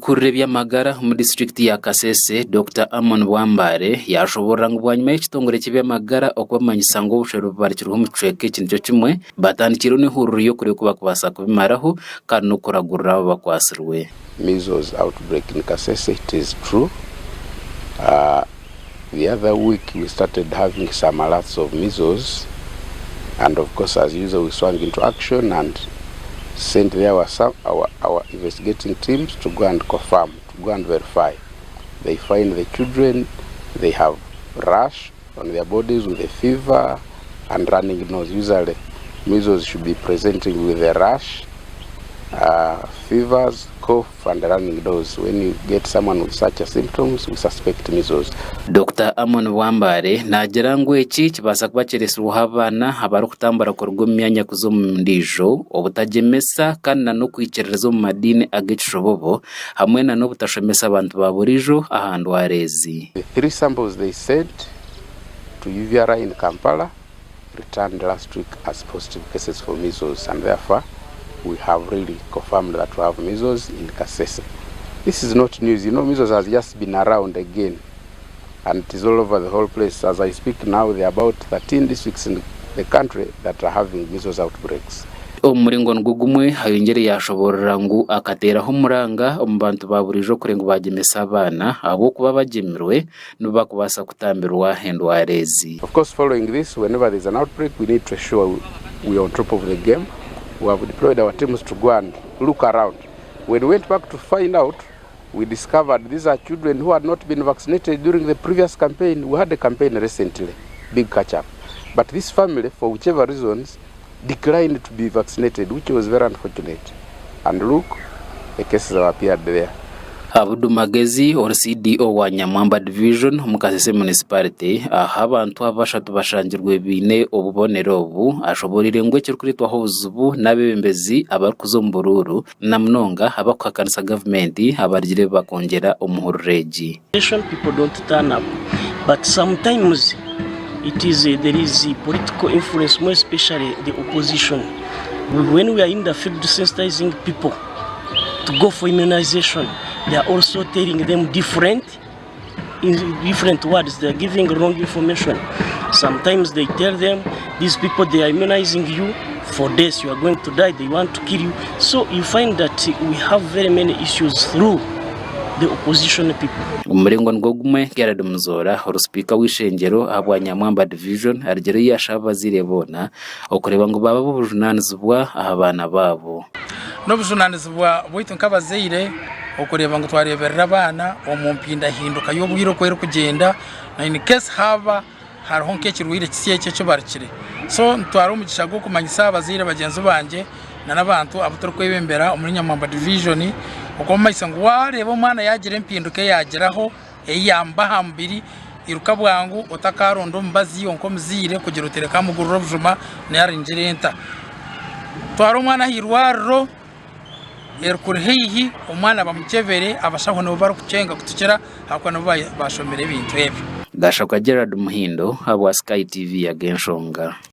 Orikukurira eby'amagara omu disiturikiti ya Kasese, Dokita Amon Bwambare yaashoboorora ngu bwanyima y'ekitongore ky'eby'amagara okubamanyisa ngu obushwere bubarikirweho omu kicweka eki nikyo kimwe, batandikireho n'ehururu y'okureeba oku barikubaasa kubimaraho kandi n'okuragurira abo abakwatsirwe. Measles outbreak in Kasese, it is true. Uh, the other week we started having some alerts of measles and of course as usual we swung into action and sent there our, our, our investigating teams to go and confirm, to go and verify. They find the children, they have rash on their bodies with a fever and running nose. Usually measles should be presenting with a rash, fevers, cough and running nose. When you get someone with such a symptoms, we suspect measles. Dokita Amon Bwambare naagira ngu eki kibaasa kuba kiretsirweho abaana abarikutambura kuruga omu myanya kuza omu ndiijo, obutagyemesa kandi na n'okwikiririza omu madiini ag'ekishobobo hamwe na n'obutashomesa abantu ba buriijo aha ndwara ezi. The 3 samples they sent to UVRI in Kampala returned last week as positive cases for measles and therefore we have really confirmed that we have measles in Kasese. This is not news, you know measles has just been around again and it is all over the whole place. As I speak now there are about 13 districts in the country that are having measles outbreaks. Omu muringo nigwo gumwe, ayongyire yaashoboorora ngu akateeraho omuranga omu bantu ba buriijo kureba ngu baagyemesa abaana ahabw'okuba abagyemirwe nibo barikubaasa kutambirwa endwara ezi. Of course following this whenever there is an outbreak we need to ensure we are on top of the game. We have deployed our teams to go and look around. When we went back to find out, we discovered these are children who had not been vaccinated during the previous campaign. We had a campaign recently, big catch up. But this family, for whichever reasons, declined to be vaccinated, which was very unfortunate. And look, the cases have appeared there. Abudu Magezi ori CDO wa Nyamwamba Division omu Kasese Municipality ahu abantu abashatu bashangirwe baine obubonero obu ashoboreire ngu ekirikureetwaho obuzibu n'abeebembezi abarikuza omu buruuru na munonga abarikuhakanisa gavumenti abarugire bakongyera omuhururu egi. People don't turn up but sometimes it is there is political influence more especially the opposition when we are in the field sensitizing people to go for immunization they are also telling them different in different words they are giving wrong information sometimes they tell them these people they are immunizing you for death you are going to die they want to kill you so you find that we have very many issues through the opposition people. Omu muringo nigwo gumwe, Gerald Muzoora, ori sipiika w'eishengyero ahabwa Nyamwamba Division arugire yaashaba abazaire boona okureeba ngu baaba ab'obujunaanizibwa aha baana baabo. N'obujunaanizibwa bwaitu nk'abazaire okureeba ngu twareeberera abaana omu mpindahinduka y'obwire oku erikugyenda na in case haaba hariho nk'ekirwaire kisya eki ekibarukire. So nitwara omugisha gw'okumanyisa abazaire bagyenzi bangye n'abantu abu turikwebembera omuri Nyamwamba Division okubamanyisa ngu waareeba omwana yaagira empinduka eyaagiraho ei yaamuba aha mubiri, iruka bwangu otakaronda omubazi iwe nk'omuzaire kugira oti reka mugurire obujuma nari ngire nta. Twara omwana aha irwariro erikuri haihi omwana bamukyebere abashaho nibo barikukyenga kutukira ahabw'okuba nibo bashomire ebintu ebyo. Gashakwa Gerald Muhindo ahabwa Sky TV Ag'enshonga.